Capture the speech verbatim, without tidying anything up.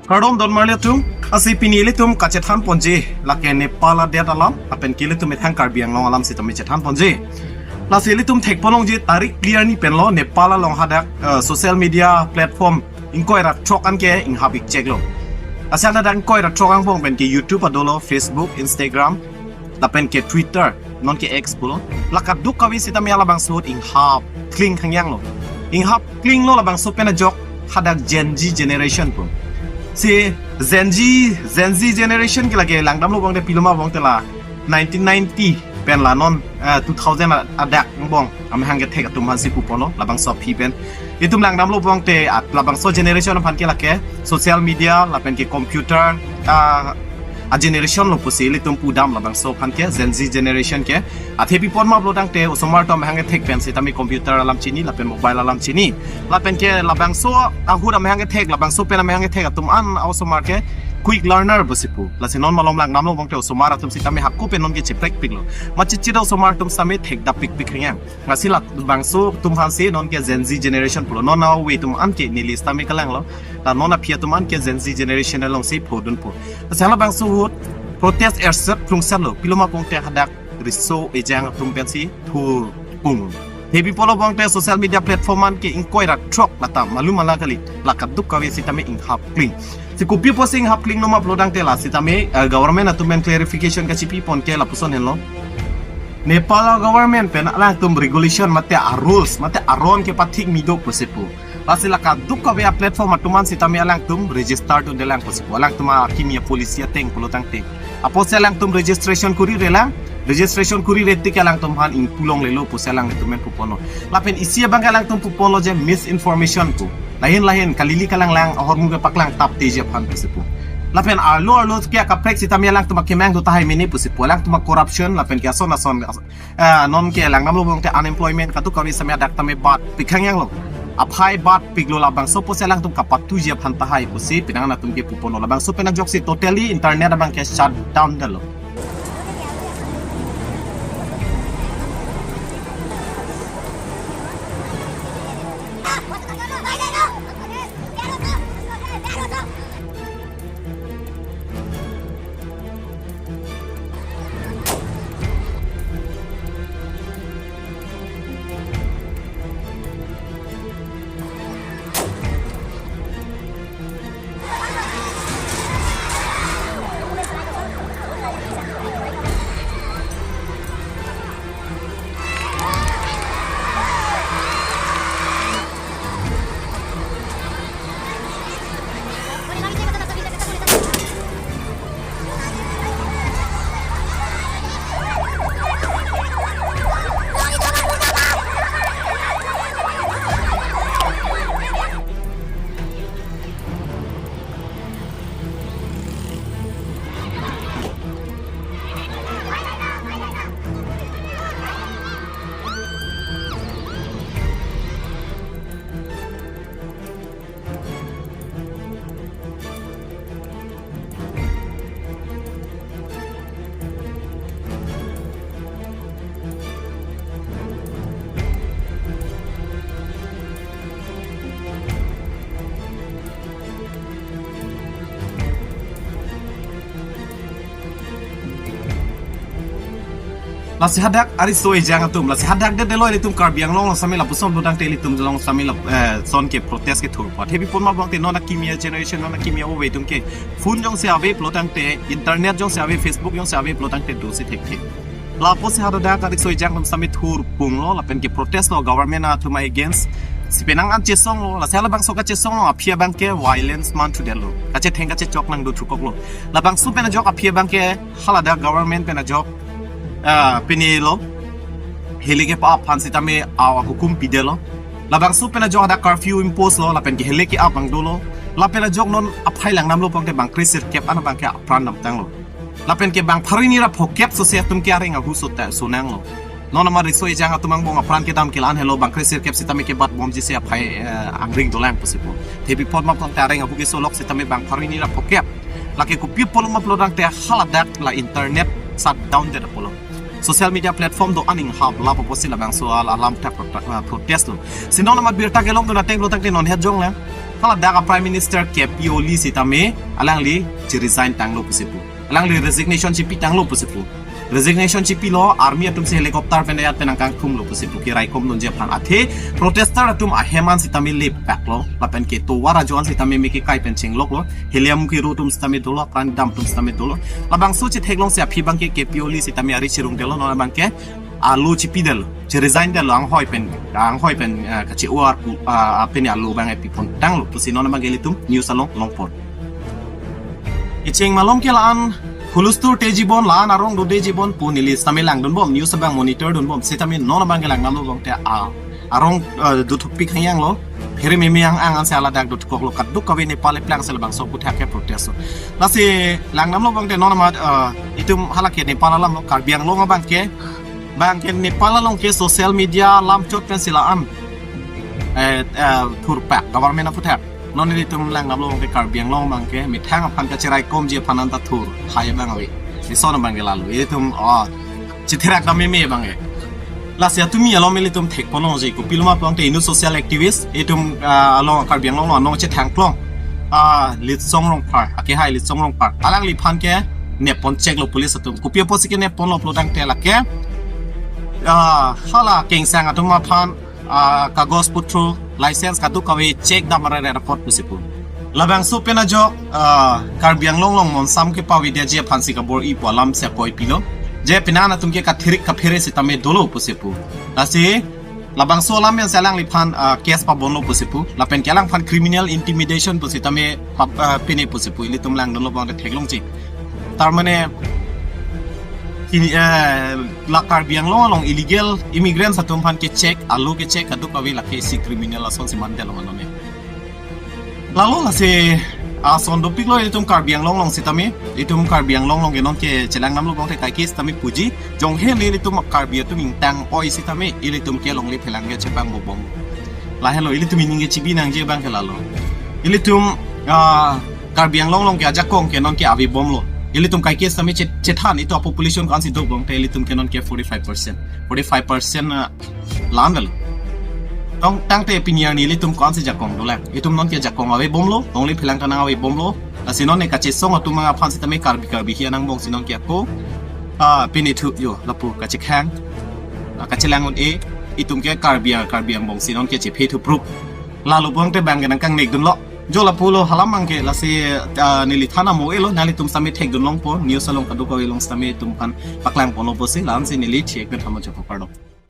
Kardom don marli atum, lasi pini ilitum kachethan ponji, lake Nepal adet alam, lapen ke ilitum ethang Karbi Anglong alam sitame chethan ponji. Lasi ilitum thekpon longji tarik clear ni penlo, Nepal along hadak, eh, social media platform ingkoi ra throk anke inghap ik cheklo. Lasi hadak ingkoi ra throk angbong pen ke YouTube adolo, Facebook, Instagram, lapen ke Twitter, non ke X pulo. La kadokave sitame labangso ahut inghap kling khangyang lo. Inghap kling lo labangso pen ajok hadak Gen Z generation pu. Si Gen Z, Gen Z generation ke lake langdamlo bangte piloma bangte la nineteen ninety pen la non, eh, two thousand a-, adak angbong amahang kethek atum aphansi puponlo labangso aphi pen. Itum langdamlo bangte at labangso generation aphan ke lake social media lapen ke computer, ah, a generation lo pusi ilitum pudam labangso aphan ke Gen Z generation ke. Athe pipon ma pulo tangte osomar atum amahang kethek pen sitame computer alam chini lapen mobile alam chini. Lapen ke labangso ahut amahang kethek, labangso pen amahang kethek atum an osomar ke quick learner pusi pu. Lasi non malom langdamlo bangte osomar atum sitame hako pen non ke cheprekpiklo. Machit chida osomar atum sitame thekdap pikpik khangyang. Lasi labangso atum aphansi non ke Gen Z generation pulo. Non ave atum anke neli sitame kelanglo. La non aphi atum anke Gen Z generation alongsi phodunpo. Lasi labangso ahut protest erset plungsetlo. Piloma bangte hadak riso ejang atum pensi thurpung. Hebi pulo bangte social media platform anke ingkoi ra throk lata malum ala kali. La kadokave sitame inghap kling. Si kopi pusi inghap klinglo ma pulo tangte la sitame, eh, government atum pen clarification kachipipon ke lapuson henlo. Nepal government pen alangtum regulation mate a rules mate aron kepathik mi do pusi pu. Lasi la kadokave a platform atum an sitame alangtum register dundelang pusi pu. Alangtum akimi a policy ateng pulo tangte. Apotsi alangtum registration kurirelang, registration kurire tik alangtum aphan ingpu longlelo pusi alangtum pen puponlo. Lapen isi abang alangtum puponlo je misinformation pu. Lahin lahin kalili kalanglang ahormu kepaklang tapteji aphan pusi pu. Lapen arlo arlo ke akaprek sitame alangtum akemang do tahai mene pusi pu. Alangtum a corruption lapen ke ason ason, ah, non ke langdamlo bangte unemployment kadokave sitame hadak tame batpik khangyang lo. Aphai batpiklo labangso pusi alangtum kapatuji aphan tahai pusi penang atum ke puponlo. Labangso pen ajoksi totally internet abang ke shut down detlo. Lasi hadak ariso ejang atum, lasi hadak det detlo ilitum Karbi Anglong along sitame lapuson pudang te ilitum along sitame lap-, eh, son ke protest kethur apot. Hebi pon ma bangte non akimi a generation, non akimi a ove atum ke phone jongsi ave pulotangte, internet jongsi ave, Facebook jongsi ave pulotangte dosi thekthe. Lapusi hadak ariso ejang atum sitame thurpunglo, lapen ke protest lo government atum against. Si penang an chesonglo, lasi halabangso kachesonglo, aphi abang ke violence manthudetlo. Kachetheng kachechok nangdo thukoklo. Labangso pen ajok aphi abang ke haladak government pen ajok, ah, pini lo. Heli ke pa aphan sitame ahukum pidetlo. Labangso pen ajok hadak curfew impose lo, lapen ke heli ke abang dolo. Lapen ajok non aphai langdamlo pangte bangkre sirkep an abang ke apran damtanglo. Lapen ke bang pharo hini ra phokep sose atum ke areng ahu sota sonanglo. Non amar riso ejang atum angbong apran kedam ke la-an helo, bangkre sirkep sitame kebat bomji si aphai, eh, angring dolang pusi pu. Hebi pon ma pulotangte areng ahu keso lok sitame bang pharo hini ra phokep. Lake kopi pulo ma pulotangte haladak la internet shut down det pulo. Social media platform do an inghap lapu pusi labangso al-, alam ta prota-, ah, protest lo. Si non amar birta kelongdun ateng pulotangte non het jonglang. Hala dak a Prime Minister K P Oli sitame alangli chi resign tanglo pusi pu. Alangli resignation chipi tanglo pusi pu. Resignation chipilo, army atum si helicopter pen ayat pen angkang thumlo pusi pu keraikom dunji aphan. Athe protester atum ahem an sitame lip paklo, lapen ke tovar ajo an sitame meke kai pen chengloklo, helium kiru atum sitame dolo, pran dam atum sitame dolo. Labangso chetheklong si aphi abangke K P Oli sitame ari chirung delo, non abangke alu chipi delo, chi resign delo, anghoi pen, anghoi pen, eh, kachi uar pu, ah, ah, pen alu abang epi pon tanglo pusi non abangke ilitum news along longpon. Kecheng malom ke la-an hulustur te jibon, la-an arong do de jibon pu neli sitame langdunbom, news abang monitor dunbom, sitame non abangke langdamlo abangte a arong, eh, do thupik hangyang lo, phere meme ang ang ansi ala dak do thukoklo, kadokave Nepal eplang si labangso aputhak ke protest lo. Lasi langdamlo abangte non amat, eh, itum hala ke Nepal alam lo, Karbi Anglong abangke, abangke Nepal along ke social media lam chot pen si la-an, eh, eh, thurpak government aputhak. Non ilitum langdamlo abangke Karbi Anglong abangke methang aphan kacheraikomji aphan anta thur hai abang ave. Ison abangke lalo. Ilitum, oh, chitherak dam meme abangke. Lasi atumi alom ilitum thekponlongji, kopiloma abangte inut social activist, itum, ah, along Karbi Anglong along chethangklong, ah, Litsong Rongphar, ake hai Litsong Rongphar. Alangliphan ke neppon cheklo police atum. Kopi apotsi ke nepponlo pulo tangte lake, ah, hala kengsang atum aphan, ah, kagos putro, license kadokave check dam arere report pusi pu. Labangso pen ajok, ah, Karbi Anglong along monsam kepavedetji aphansi kabor-i pu alam si akoi pilo. Je penan atum ke kathirik kaphere sitame dolo pusi pu. Lasi labangso alam pensi alangliphan, ah, case pabonlo pusi pu. Lapen ke alangphan criminal intimidation pusitame pa-, ah, pine pusi pu. Ilitum langdunlo abangte theklongji. Tar mane, ini, eh, la Karbi Anglong along illegal immigrants atum aphan ke check, alu ke check, kadokave lake isi criminal asonsi mandetlo mane. Lalo lasi ason dopiklo ilitum Karbi Anglong along sitame, itum Karbi Anglong along ke non ke chelangdamlo abangte kaike sitame puji, jonghe nelitum Karbi atum ingtang-oi sitame, ilitum ke longle phelang ke chepangbom. Lahelo ilitum ining ke chibi nangji abangke lalo. Ilitum, ah, Karbi Anglong along ke ajakong ke non ke avebomlo. Ilitum kaike sitame chet-, chethan itum a-population ko-ansi do abangte ilitum ke non ke forty-five percent. Forty-five percent, ah, la-an lo. Tong tangte pini arni ilitum ko-ansi jakong dolang. Itum non ke jakong avebomlo, longle phelang ta nang avebomlo. Lasi non ne kachesong atum aphan sitame Karbi Karbi hi anang bong si non ke ako, ah, pine thu yo lapu kachekhang, ah, kachelang un-e, itum ke Karbi, ah, Karbi angbong si non ke chephe thuprup. Lalo abangte abangke nangkangnek dunlo. Jo lapulo, halam abangke lasi, ah, neli than amo elo, nanglitum sitame thekdun longpo, news along kadokave along sitame itum aphan paklangponlo pusi, la-ansi neli thek pen thamo chokok kardom.